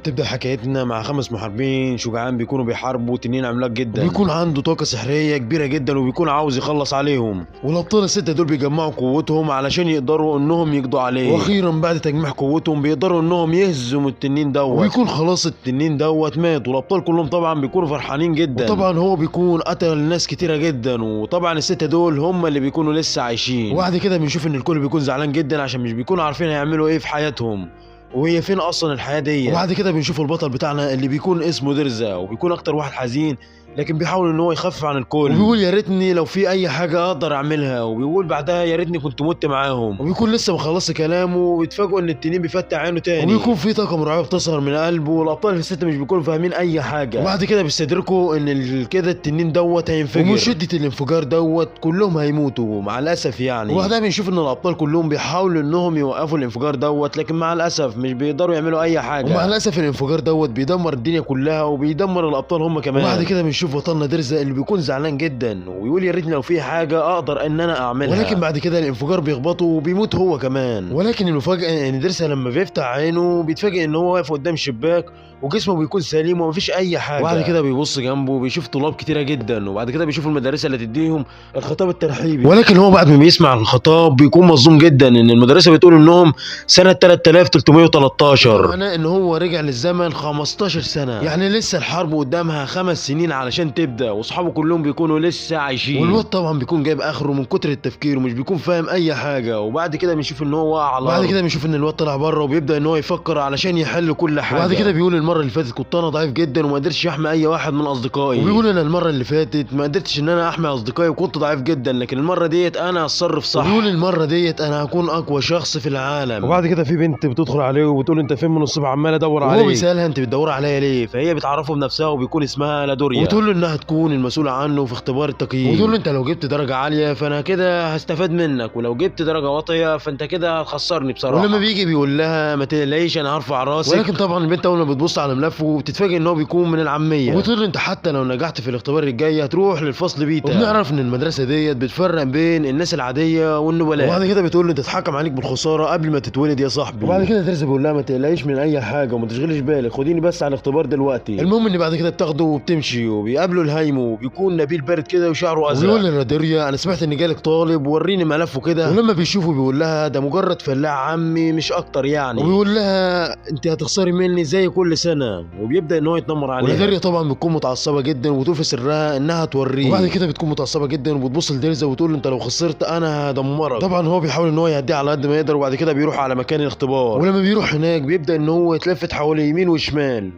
بتبدا حكايتنا مع 5 محاربين شجعان بيكونوا بيحاربوا تنين عملاق جدا، وبيكون عنده طاقة سحريه كبيرة جدا وبيكون عاوز يخلص عليهم. والابطال الستة دول بيجمعوا قوتهم علشان يقدروا انهم يقضوا عليه. واخيرا بعد تجميع قوتهم بيقدروا انهم يهزموا التنين دوت، وبيكون خلاص التنين دوت مات. والابطال كلهم طبعا بيكونوا فرحانين جدا، وطبعا هو بيكون قتل ناس كتيرة جدا، وطبعا الستة دول هم اللي بيكونوا لسه عايشين. وبعد كده بنشوف ان الكل بيكون زعلان جدا عشان مش بيكونوا عارفين هيعملوا ايه في حياتهم وهي فين اصلا الحياة دي. وبعد كده بنشوف البطل بتاعنا اللي بيكون اسمه درزا، وبيكون اكتر واحد حزين، لكن بيحاول ان هو يخفف عن الكل، وبيقول يا ريتني لو في اي حاجة اقدر اعملها، وبيقول بعدها يا ريتني كنت مت معاهم. وبيكون لسه ما خلصش كلامه وبيتفاجئوا ان التنين بيفتح عينه تاني، وبيكون في طاقة مرعبة بتظهر من قلبه، والابطال في الستة مش بيكونوا فاهمين اي حاجة. وبعد كده بيستدركوا ان كده التنين دوت هينفجر، ومن شده الانفجار دوت كلهم هيموتوا مع الاسف يعني. وبعدها بنشوف ان الابطال كلهم بيحاولوا انهم يوقفوا الانفجار دوت، لكن مع الاسف مش بيقدروا يعملوا اي حاجة. ومع الاسف الانفجار دوت بيدمر الدنيا كلها وبيدمر الابطال هم كمان. وبعد كده بنشوف بطلنا درزا اللي بيكون زعلان جدا ويقول يا ريتني لو في حاجة اقدر ان انا اعملها، ولكن بعد كده الانفجار بيخبطه وبيموت هو كمان. ولكن المفاجاة ان درزا لما بيفتح عينه بيتفاجئ ان هو واقف قدام شباك وجسمه بيكون سليم ومفيش اي حاجة. وبعد كده بيبص جنبه بيشوف طلاب كتيرة جدا، وبعد كده بيشوف المدرسة اللي تديهم الخطاب الترحيبي. ولكن هو بعد ما بيسمع الخطاب بيكون مصدوم جدا ان المدرسة بتقول انهم سنة 3313، معناه ان هو رجع للزمن 15 سنة، يعني لسه الحرب قدامها 5 سنين علشان تبدا، واصحابه كلهم بيكونوا لسه عايشين. والواد طبعا بيكون جايب اخره من كتر التفكير ومش بيكون فاهم اي حاجة. وبعد كده بنشوف ان هو وقع على الارض. بعد كده بنشوف ان الواد طلع بره وبيبدا ان هو يفكر علشان يحل كل حاجة. وبعد كده بيقول المرة اللي فاتت كنت انا ضعيف جدا وما قدرتش احمي اي واحد من اصدقائي، وبيقول انا المرة اللي فاتت ما قدرتش ان انا احمي اصدقائي وكنت ضعيف جدا، لكن المرة ديت انا هتصرف صح. وبيقول المرة ديت انا هكون اقوى شخص في العالم. وبعد كده في بنت بتدخل عليه وبتقول انت فين من الصبح عمال ادور عليك، وهو بيسالها انت بتدور عليا ليه، فهي بتعرفه بنفسها وبيكون اسمها لادوريا، وتقول له انها تكون المسؤولة عنه في اختبار التقييم، وتقول له انت لو جبت درجه عالية فانا كده هستفاد منك، ولو جبت درجه واطية فانت كده هتخسرني بصراحة. ولما بيجي بيقول لها ما تقلقيش انا هرفع راسك، ولكن طبعا البنت اول ما بتبص على ملفه بتتفاجئ ان هو بيكون من العامية، وبتقول له انت حتى لو نجحت في الاختبار الجاي هتروح للفصل بيتا. وبنعرف ان المدرسة ديت بتفرق بين الناس العادية والنبلاء. وبعد كده بتقول له انت اتحكم عليك بالخساره قبل ما تتولد يا صاحبي. وبعد كده درزا بيقول لها ما تقلقيش من اي حاجة وما تشغليش بالك، خديني بس على الاختبار دلوقتي. المهم ان بعد كده بتاخده وبتمشي، وبيقابله الهيمو وبيكون نبيل بارد كده وشعره ازرق، وبيقول للرادوريا انا سمعت ان جالك طالب وريني ملفه كده. ولما بيشوفه بيقول لها ده مجرد فلاح عمي مش اكتر يعني، وبيقول لها انت هتخسري مني زي كل سنة، وبيبدا ان هو يتنمر عليها. ولادوريا طبعا بتكون متعصبه جدا وتقول في سرها انها توريه. وبعد كده بتكون متعصبه جدا وبتبص لدرزا وتقول له انت لو خسرت انا هدمرك. طبعا هو بيحاول ان هو يهديه على قد ما يقدر. وبعد كده بيروح على مكان الاختبار، ولما بيروح هناك بيبدا ان هو يتلفت حواليه يمين وشمال،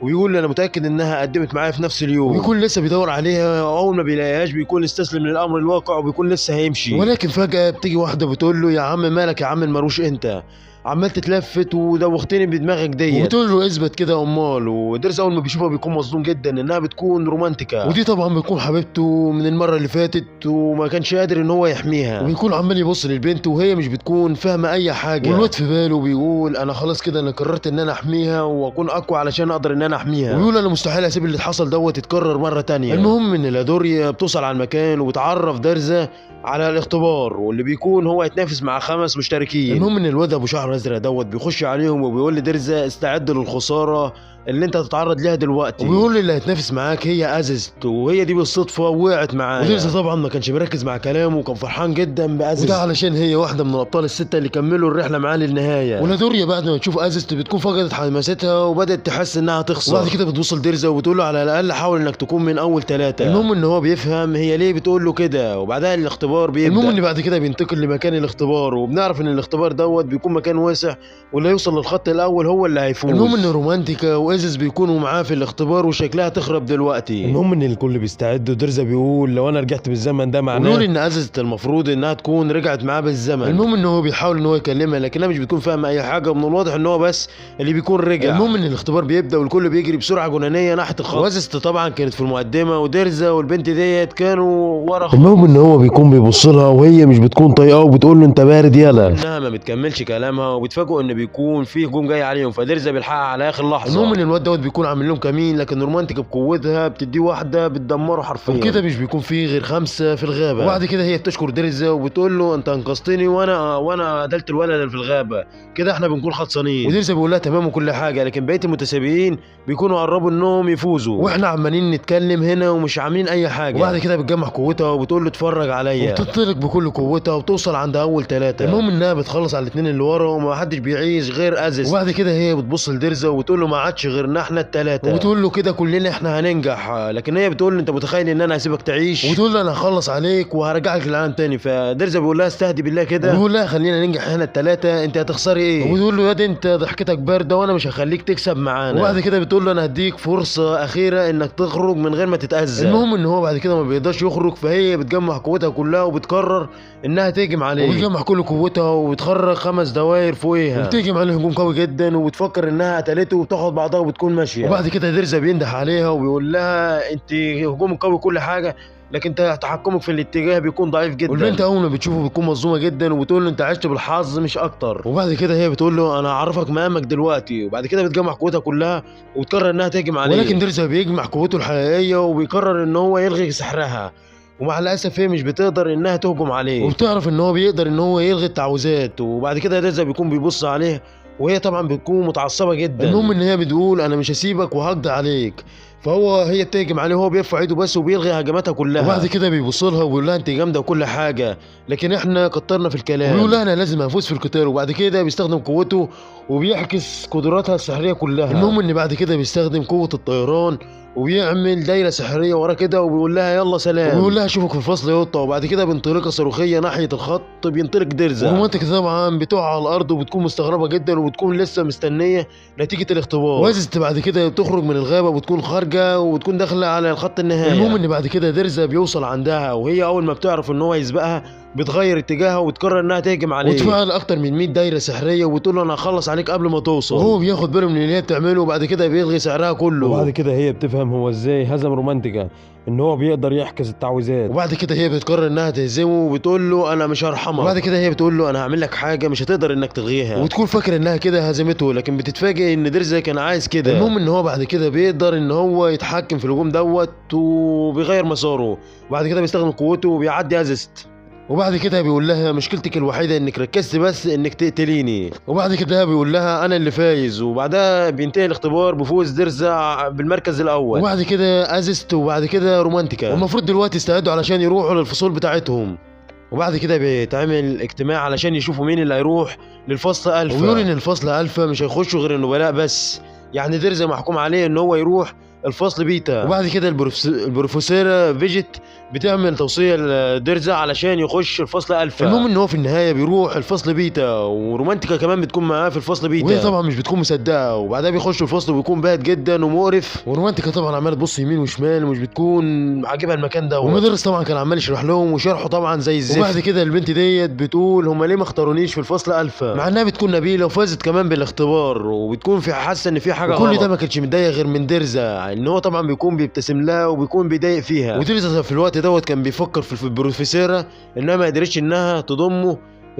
وبيقول انا متاكد انها قدمت معايا في نفس اليوم، وبيكون لسه بيدور عليها، واول ما بيلاقيهاش بيكون استسلم للامر الواقع وبيكون لسه هيمشي. ولكن فجاة بتيجي واحدة بتقول له يا عم مالك يا عم المروش، انت عمال تتلفت ودوختني بدماغك ديت، وبتقول له اثبت كده امال. ودرزا اول ما بيشوفها بيكون مصدوم جدا انها بتكون رومانتيكا، ودي طبعا بتكون حبيبته من المرة اللي فاتت وما كانش قادر ان هو يحميها، وبيكون عمال يبص للبنت وهي مش بتكون فاهمه اي حاجة. والواد في باله بيقول انا خلاص كده انا قررت ان انا احميها واكون اقوى علشان اقدر ان انا احميها، وبيقول انا مستحيل اسيب اللي حصل دوت يتكرر مرة تانية. المهم ان لادوريا بتوصل على المكان وبتعرف درزا على الاختبار، واللي بيكون هو يتنافس مع 5 مشتركين. المهم ان الواد ابو شعر ازرق دوت بيخش عليهم وبيقول لدرزا استعد للخساره اللي انت هتتعرض ليها دلوقتي، وبيقول لي اللي هيتنافس معاك هي ازيست، وهي دي بالصدفة وقعت معايا. ودرزا طبعا ما كانش مركز مع كلامه وكان فرحان جدا بازيست، وده علشان هي واحدة من الابطال الستة اللي كملوا الرحلة معاه للنهاية. ولادوريا بعد ما تشوف ازيست بتكون فقدت حماستها وبدات تحس انها هتخسر. وبعد كده بتوصل درزا وبتقول له على الاقل حاول انك تكون من اول 3. المهم ان هو بيفهم هي ليه بتقول له كده، وبعدها الاختبار بيبدا. المهم ان بعد كده بينتقل لمكان الاختبار، وبنعرف ان الاختبار دوت بيكون مكان واسع واللي يوصل للخط الاول هو اللي هيفوز. المهم ان رومانتيكا وازيس بيكونوا معاه في الاختبار وشكلها تخرب دلوقتي. المهم ان الكل بيستعد، ودرزا بيقول لو انا رجعت بالزمن ده معناه، بيقول ان ازيس المفروض انها تكون رجعت معاه بالزمن. المهم ان هو بيحاول ان هو يكلمها لكنها مش بتكون فاهمه اي حاجة، ومن الواضح ان هو بس اللي بيكون رجع. المهم ان الاختبار بيبدا والكل بيجري بسرعة جنونيه ناحية الخط، وازيس طبعا كانت في المقدمة ودرزا والبنت ديت كانوا ورا. المهم ان هو بيكون بيبص لها وهي مش بتكون طايقاه وبتقول له انت بارد يلا، انها ما بتكملش كلامها، وبتفاجئوا ان بيكون في هجوم جاي عليهم، فدرزا بيلحقها على اخر لحظة. المهم ان الواد دوت بيكون عامل لهم كمين، لكن رومانتيكا بقوتها بتديه واحدة بتدمره حرفيا. وكده مش بيكون فيه غير 5 في الغابة. وبعد كده هي بتشكر ديرزا وبتقول له انت انقذتني وانا قتلت الولد اللي في الغابة، كده احنا بنكون خلصانين. وديرزا بيقول لها تمام وكل حاجة، لكن بقية المتسابقين بيكونوا قربوا انهم يفوزوا، واحنا عمالين نتكلم هنا ومش عاملين اي حاجة. وبعد كده بتجمع قوتها وبتقول له اتفرج عليا، وبتنطلق بكل قوتها وبتوصل عند اول 3. المهم انها بتخلص على الاثنين اللي ورا وما حدش بيعيش غير ازيست. وبعد كده هي بتبص لديرزا وبتقول له ما عادش غيرنا احنا ال3، وبتقول له كده كلنا احنا هننجح. لكن هي بتقول له انت متخيل ان انا هسيبك تعيش؟ وتقول له انا هخلص عليك وهرجعك للعالم تاني. فديرزا بيقول لها استهدي بالله كده، وبيقول لها خلينا ننجح احنا ال3، انت هتخسري ايه؟ وبتقول له يا دي انت ضحكتك باردة وانا مش هخليك تكسب معانا. وبعد كده بتقول له انا هديك فرصة اخيرة انك تخرج من غير ما تتاذى. المهم ان هو بعد كده ما بيقدرش يخرج، فهي بتجمع قوتها كلها وبتقرر انها تهجم عليه، وبتجمع كل قوتها وبتخرج 5 دوائر فوقيها، وبتهجم عليه هجوم قوي جدا، وبتفكر انها قتلته وبتاخد بعضها وبتكون ماشية. وبعد كده ديرزا بينده عليها وبيقول لها انت هجومك قوي كل حاجة، لكن تحكمك في الاتجاه بيكون ضعيف جدا. والبنت اول ما بتشوفه بتكون مصدومة جدا وبتقول له انت عشت بالحظ مش اكتر. وبعد كده هي بتقول له انا هعرفك مقامك دلوقتي. وبعد كده بتجمع قوتها كلها وتقرر انها تهجم عليه، ولكن ديرزا بيجمع قوته الحقيقية وبيقرر ان هو يلغي سحرها، ومع الاسف هي مش بتقدر انها تهجم عليه، وبتعرف ان هو بيقدر ان هو يلغي التعويذات. وبعد كده ديرزا بيكون بيبص عليه وهي طبعا بتكون متعصبه جدا. المهم ان هي بتقول انا مش هسيبك وهقضي عليك، فهو هي بتهجم عليه وهو بيرفع ايده بس وبيلغي هجماتها كلها. وبعد كده بيبص لها وبيقول لها انت جامدة وكل حاجة، لكن احنا كترنا في الكلام، وبيقول لها انا لازم افوز في القتال. وبعد كده بيستخدم قوته وبيعكس قدراتها السحريه كلها. المهم ان بعد كده بيستخدم قوة الطيران وبيعمل دايرة سحريه ورا كده وبيقول لها يلا سلام، وبيقول لها اشوفك في الفصل يا قطة. وبعد كده بانطلاقه صاروخيه ناحية الخط بينطلق ديرزا، ورومانتيكا طبعا بتقع على الارض وبتكون مستغربه جدا وبتكون لسه مستنيه نتيجة الاختبار. وازت بعد كده بتخرج من الغابة وبتكون خارجه وبتكون داخله على الخط النهائي. المهم ان بعد كده ديرزا بيوصل عندها، وهي اول ما بتعرف ان هو يسبقها بتغير اتجاهها وتقرر انها تهجم عليه، وتفعل اكتر من 100 دايرة سحريه وتقول له انا هخلص عليك قبل ما توصل. وهو بياخد باله من اللي هي بتعمله، وبعد كده بيلغي سحرها كله. وبعد كده هي بتفهم هو ازاي هزم رومانتيكا، ان هو بيقدر يحكس التعويذات. وبعد كده هي بتقرر انها تهزمه وبتقول له انا مش هرحمك. وبعد كده هي بتقول له انا هعمل لك حاجة مش هتقدر انك تلغيها، وتكون فاكره انها كده هزمته، لكن بتتفاجئ ان ديرزا كان عايز كده. المهم ان هو بعد كده بيقدر ان هو يتحكم في الهجوم دوت وبيغير مساره. وبعد كده بيستخدم قوته وبيعدي ازيست. وبعد كده بيقول لها مشكلتك الوحيدة انك ركزت بس انك تقتليني. وبعد كده بيقول لها انا اللي فايز. وبعدها بينتهي الاختبار بفوز ديرزا بالمركز الاول. وبعد كده ازيست وبعد كده رومانتيكا، والمفروض دلوقتي يستعدوا علشان يروحوا للفصول بتاعتهم. وبعد كده بيتعمل اجتماع علشان يشوفوا مين اللي هيروح للفصل الفا، وبيقول ان الفصل الفا مش هيخشوا غير النبلاء بس، يعني ديرزا محكوم عليه ان هو يروح الفصل بيتا. وبعد كده البروفيسوره فيجيت بتعمل توصية لديرزا علشان يخش الفصل الفا. المهم ان هو في النهاية بيروح الفصل بيتا، ورومانتيكا كمان بتكون معاه في الفصل بيتا، وهي طبعا مش بتكون مصدقه. وبعدها بيخش الفصل وبيكون باهت جدا ومقرف، ورومانتيكا طبعا عماله تبص يمين وشمال ومش بتكون عاجبها المكان ده. والمدرس طبعا كان عمال يشرح لهم وشرحه طبعا زي الزفت. وبعد كده البنت ديت بتقول هما ليه ما اختارونيش في الفصل الفا، مع انها بتكون نبيلة وفازت كمان بالاختبار، وبتكون في حاسه ان في حاجة غلط. وكل ده ما كانش متضايق غير من ديرزا، ان هو طبعا بيكون بيبتسم لها وبيكون بيضايق فيها. وديرزا في الوقت دوت كان بيفكر في البروفيسوره انها ما قدرتش انها تضمه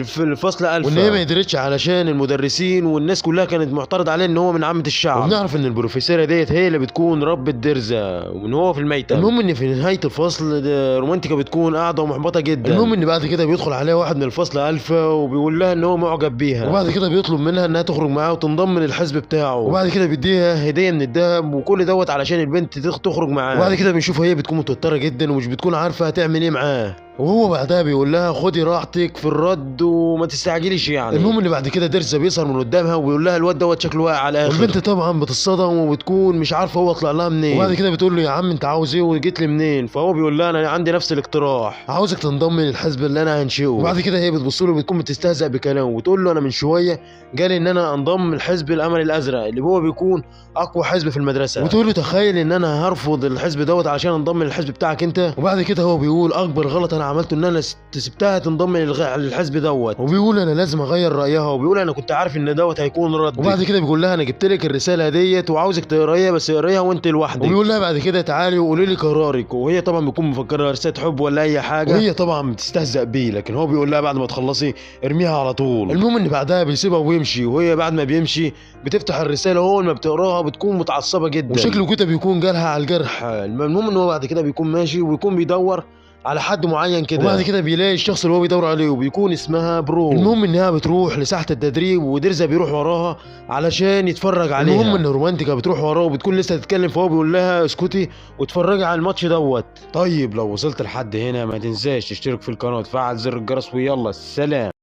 في الفصل الفا، وان هي ما قدرتش علشان المدرسين والناس كلها كانت معترضة عليه ان هو من عامة الشعب. وبنعرف ان البروفيسوره ديت هي اللي بتكون ربة ديرزا وان هو في الميتم. المهم ان في نهاية الفصل رومانتيكا بتكون قاعدة ومحبطه جدا. المهم ان بعد كده بيدخل عليها واحد من الفصل الفا وبيقول لها ان هو معجب بيها، وبعد كده بيطلب منها انها تخرج معاه وتنضم للحزب بتاعه. وبعد كده بيديها هديه من الذهب، وكل دوت علشان البنت تخرج معاه. وبعد كده بنشوفها هي بتكون متوترة جدا ومش بتكون عارفه هتعمل ايه معاه، وهو بعدها بيقول لها خدي راحتك في الرد وما تستعجليش يعني. المهم ان بعد كده ديرزا بيظهر من قدامها وبيقول لها الواد دوت شكله واقع على الاخر. والبنت طبعا بتتصدم وبتكون مش عارفه هو طلع لها منين. وبعد كده بتقول له يا عم انت عاوز ايه وجيت لي منين؟ فهو بيقول لها انا عندي نفس الاقتراح، عاوزك تنضم للحزب اللي انا هنشئه. وبعد كده هي بتبص له وبتكون بتستهزأ بكلامه وتقول له انا من شوية جالي ان انا انضم لحزب الامل الازرق اللي هو بيكون اقوى حزب في المدرسة، وتقول له تخيل ان انا هرفض الحزب دوت عشان انضم للحزب بتاعك انت. وبعد كده هو بيقول اكبر غلط انا عملته ان انا سبتها تنضم للحزب دوت. وبيقول انا لازم اغير رايها، وبيقول انا كنت عارف ان دوت هيكون رد. وبعد كده بيقول لها انا جبت لك الرسالة ديت وعاوزك تقرايها، بس اقرايها وانت لوحدك. وبيقول لها بعد كده تعالي وقولي لي قرارك، وهي طبعا بتكون مفكرة رسالة حب ولا اي حاجة، وهي طبعا بتستهزأ بيه، لكن هو بيقول لها بعد ما تخلصي ارميها على طول. المهم ان بعدها بيسيبها ويمشي، وهي بعد ما بيمشي بتفتح الرسالة، اول ما بتقراها بتكون متعصبه جدا، وشكله كده بيكون جالها على الجرح. المهم ان هو بعد كده بيكون ماشي وبيكون بيدور على حد معين كده، وبعد كده بيلاقي الشخص اللي هو بيدور عليه وبيكون اسمها برو. المهم انها بتروح لساحه التدريب ودرزا بيروح وراها علشان يتفرج عليها. المهم ان رومانتيكا بتروح وراه وبتكون لسه تتكلم، فهو بيقول لها اسكتي واتفرجي على الماتش دوت. طيب لو وصلت لحد هنا ما تنساش تشترك في القناة وتفعل زر الجرس، ويلا سلام.